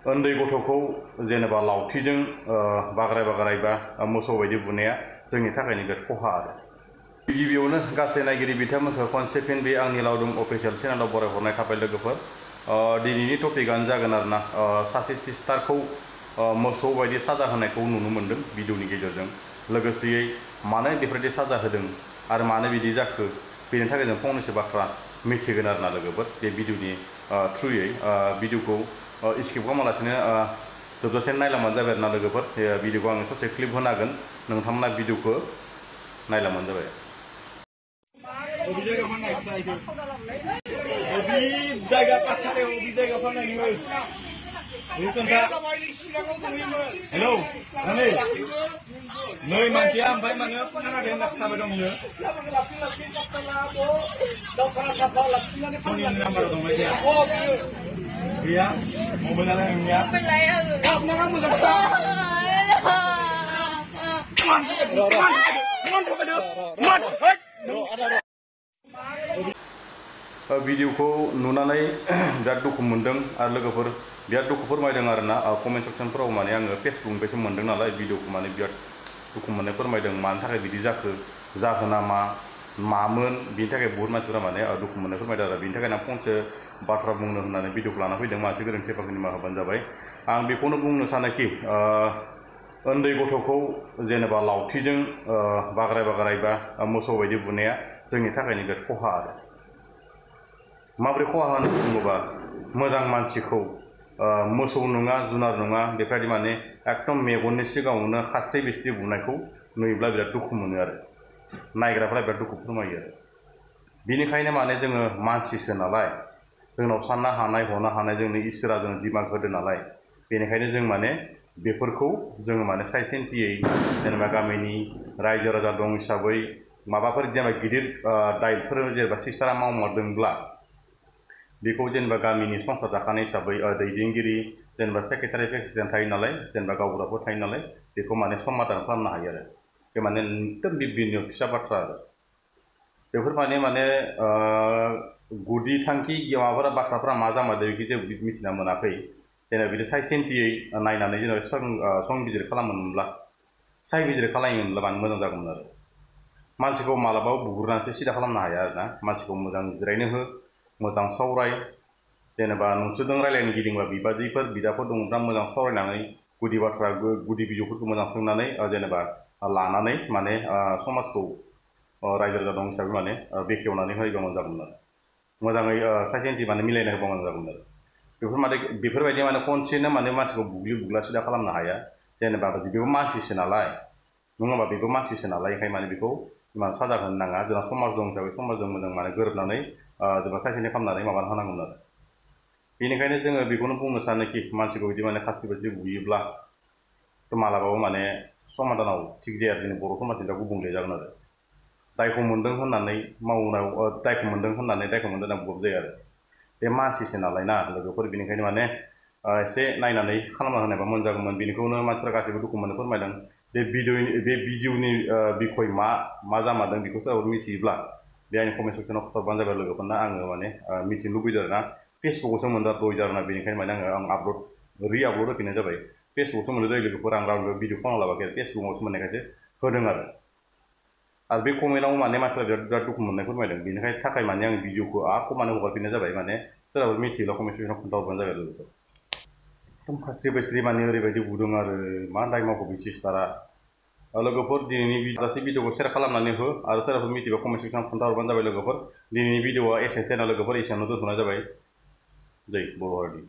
उन्दै गथ'खौ जेनेबा लावथिजों बाग्राय बा मोसौ बायदि बुनाया जोंनि थाखायनो बिराद खहा आरो गिबियावनो गासै नायगिरि बिथांमोनखौ खनसे फिन बे आंनि लावदुम अफिसियेल चेनेलाव बरायहरनाय थाबाय लोगोफोर। दिनैनि टपिकआनो जागोन आरोना सासे सिस्टारखौ मोसौ बायदि साजा होनायखौ नुनो मोन्दों भिडिअनि गेजेरजों। लोगोसेयै मानो बेफोरबायदि साजा होदों आरो मानो बिदि जाखो बेनि थाखाय जों फंनैसो बाथ्रा मिथिगोन आरोना लोगोफोर बे भिडिअनि थ्रुयै। भिडिअखौ स्किप खालामालासिनो जोबजासे नायलांबानो जाबाय आरोना लोगोफोर। भिडिअखौ आङो ससे क्लिप होनो हागोन, नोंथांमोना भिडिअखौ नायलांबानो जाबाय। हेलौ नै मानसिया ओमफ्राय माने खोनादों होनना खोनाबाय दं नोङो फननि नाम्बार दंना गैया मबाइलालाय नोंनिया भिडिअखौ नुनानै बिराद दुखु मोनदों आरो लोगोफोर बिराद दुखु फोरमायदों आरोना कमेन्ट सेक्सनफोराव। माने आङो फेसबुकनिफ्रायसो मोन्दों नालाय भिडिअखौ, माने बिराद दुखु मोननाय फोरमायदों मानि थाखाय बिदि जाखो, जाहोना मामोन, बिनि थाखाय बहुत मानसिफोरा माने दुखु मोननाय फोरमायदों आरो। बिनि थाखायनो आं फंसे बाथ्रा बुंनो होननानै भिडिअखौ लाना फैदों। मानसि गोरोन्थि जाबा निमाहा होबानो जाबाय। आं बेखौनो बुंनो सानोखि उन्दै गथ'खौ जेनेबा लावथिजों बाग्राय बा मोसौ बायदि बुनाया जोंनि थाखायनो बिराद खहा आरो। माबोरै खहा होनना बुङोबा, मोजां मानसिखौ मोसौ नङा जुनार नङा बेफोरबायदि माने एकदम मेगननि सिगाङावनो खास्रि बिस्रि बुनायखौ नुयोब्ला बिराद दुखु मोनो आरो नायग्राफ्रा बिराद दुखु फोरमायो आरो। बिनिखायनो माने जोङो मानसिसो नालाय, जोंनाव साननो हानाय हनो हानाय जोंनि इसोरा जोंनो दिमाग होदो नालाय, बेनिखायनो जों माने बेफोरखौ जोङो माने सायसेन्थियै जेनेबा गामिनि रायजो राजा दं हिसाबै माबाफोर जेनेबा गिदिर दायफोर जेनेबा सिस्टारा मावमारदोंब्ला बेखौ जेनेबा गामिनि संसार जाखानाय हिसाबै दैदेनगिरि जेनेबा सेक्रेटारि प्रेसिडेन्ट थायो नालाय, जेनेबा गावबुराफोर थायो नालाय, बेखौ माने समाधान खालामनो हायो आरो। बे माने एकदम बिभिन्न फिसा बाथ्रा आरो बेफोर माने गुदि थांखि माबाफोरा बाथ्राफोरा मा जामारदों बेखौ जेबो मिथिना मोनाखै। जेनेबा बिदि सायसेन्थियै नायनानै जेनेबा संबिजिर खालामोमोनब्ला सायबिजिर खालामोमोनब्ला माने मोजां जागौमोन आरो। मानसिखौ मालाबाबो बुग्रोनानैसो सिदा खालामनो हाया आरोना। मानसिखौ मोजां जिरायनो हो, मोजां सावराय, जेनेबा नोंसोरजों रायज्लायनो गिदिंबा बिदाफोर दङब्ला मोजां सावरायनानै गुदि बाथ्रा गुदि बिजौफोरखौ मोजां सोंनानै जेनेबा लानानै माने समाजखौ रायजो राजा दं हिसाबै माने बेखेवनानै होयोबा मोजां जागौमोन आरो। मोजाङै सायसेन्थि माने मिलायना होबा मोजां जागौमोन आरो। बेफोरबायदि माने खनसेनो माने मानसिखौ बुग्ला सिदा खालामनो हाया। जेनेबा बेबो मानसिसो नालाय, नङाबा बेबो मानसिसो नालाय, ओंखायनो माने बेखौ साजा होनो नाङा। जोंहा समाज दं हिसाबै समाजजों मोजां माने गोरोबनानै जेनेबा सायसेन्थि खालामनानै माबानो होनांगोन आरो। बेनिखायनो जोङो बेखौनो बुंनो सानोखि मानसिखौ बिदि माने खास्रि बास्रि बुयोब्ला मालाबाबो माने समाधानाव थिग जाया। जोंनि बर' समाजनि दा गुबुंले जागोन आरो। दायखौ मोन्दों होननानै दायखौ मोन्दों होनना बुंबाबो जाया आरो। बे मानसिसो नालाय ना लोगोफोर, बेनिखायनो माने एसे नायनानै खालामना होनायबा मोजां जागौमोन। बेनिखौनो मानसिफ्रा गासैबो दुखु मोननो फोरमायदों। बे भिडिअनि बिखय मा जामारदों बेखौ सोरबाफोर मिथियोब्ला बे आंनि कमेन्ट सेक्सनाव खोन्थाबानो जाबाय लोगोफोरना। आङो माने मिथिनो लुबैदों आरोना। फेसबुकआवसो मोनदों दहाय आरोना, बेनिखायनो माने आं रि-आपल'ड होफिननाय जाबाय। फेसबुकआवसो मोनदों जायो लोगोफोर, आं रावबो भिडिअ खालामना लाबाखै, फेसबुकआवसो मोननायखायसो होदों आरो। बे कमेन्टआव माने मानसिफ्रा बिराद दुखु मोननाय फोरमायदों। बेनिखायनो थाखाय माने आं भिडिअखौ माने हगारफिननाय जाबाय। माने सोरबाफोर मिथियोब्ला कमेन्ट सेक्सनाव खोन्थाहरबानो जाबाय लोगोफोर। एकदम खास्रि बास्रि माने ओरैबायदि बुदों आरो मा दाय मावखो बे सिस्टारा। लोगोफोर दिनैनि गासै भिडिअखौ सेयार खालामनानै हो आरो सोरबाफोर मिथियोबा कमेन्ट सेक्सनाव खोन्थाहरबानो जाबाय लोगोफोर। दिनैनि भिडिअआ एसेनोसै ना लोगोफोर, एसेयावनो दोनथ'नाय जाबाय। जै बर' हारि।